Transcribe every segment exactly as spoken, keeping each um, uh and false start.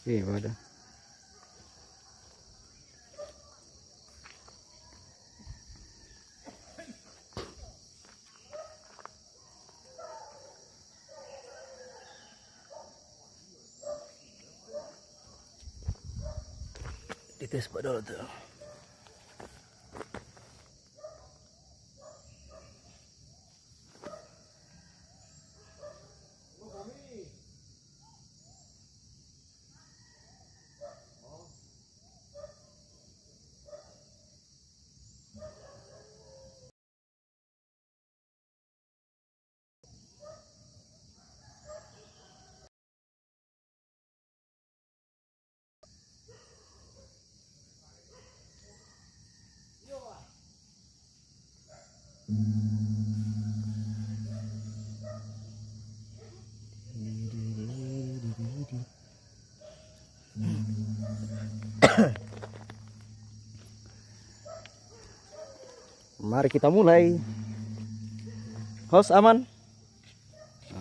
Iya, waduh. Dites pak dulu tuh. Mari kita mulai. Host aman?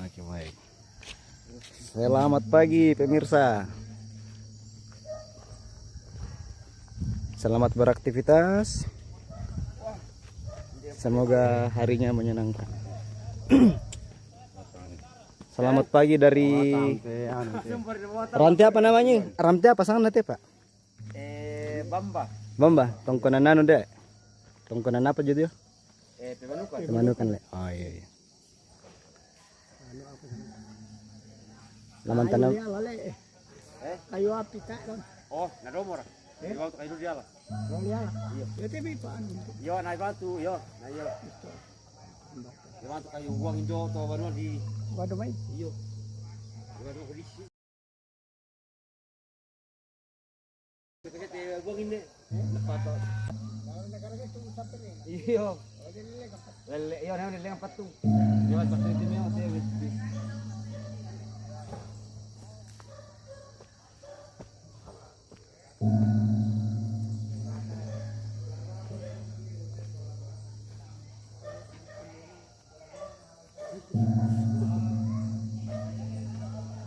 Oke, baik. Selamat pagi pemirsa. Selamat beraktivitas. Semoga harinya menyenangkan. Selamat pagi dari Rante apa namanya? Rante apa sana teh, Pak? Eh, Bamba. Bamba, tongkonan anu deh. Tongkonan apa jadi? Eh, pemanukan. Pemanukan le. Oh iya, iya. Laman tanam. Kayu dia lah, le. Eh? Kayu api tak kan? Oh, nadomor. Eh? Di waktu kayu dia lah. Kayu dia lah. Iya. Ya, tapi Pak anu. Yo, naik batu, yo. Nah, iya. Itu. Dia bantu kayu uang itu atau baru di. Waduh, main. Iyo. Di mana kondisi? Kita kata buang ini. Lepas tu. Iyo. Lele, iyo, nama lele empat tu. Dia empat tu itu dia.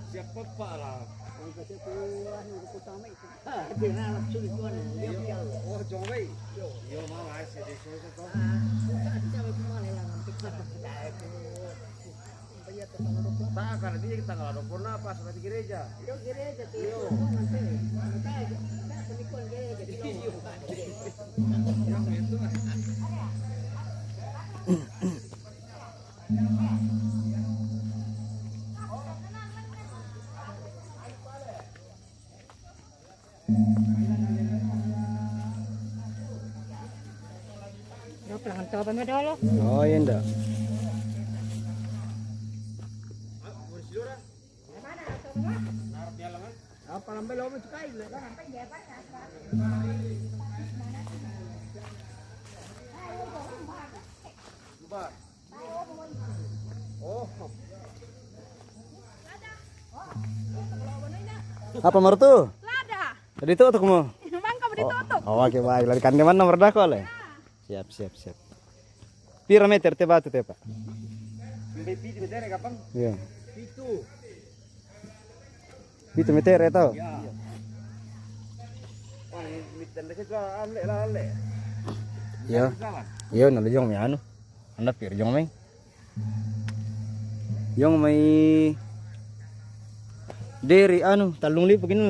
Siapa pak lah? Dia nak sulit tuan. Dia pial. Oh, jomai. Yo, mama, saya dia sulit tu. Tak, karena dia kita nggak ada pernah pas di gereja. Yo, gereja tu. Yo. Nanti, nanti, nanti, nanti, gereja. Yo. Yang itu. Yo, pelan tu apa medal lo? Oh, iya ndak. Apa lambai lo itu kain le? Lupa. Oh. Apa mertu? Lada. Tadi tutup mo. Bangka mau ditutup. Oh, oke, baik. Lari kande mana merda ko le? Siap, siap, siap. Pira meter te batu te, Pak? Sampai pitu meter ya, kapang? Iya. Pitu. Pitu meter ya, tau? Iya. Wah, ini, ini tenda situ, ale lah, ale. Iya. Jalan. Iya, nalo jong mai anu. Anda pir jong mai. Jong mai dari anu, Talung Lipu kini.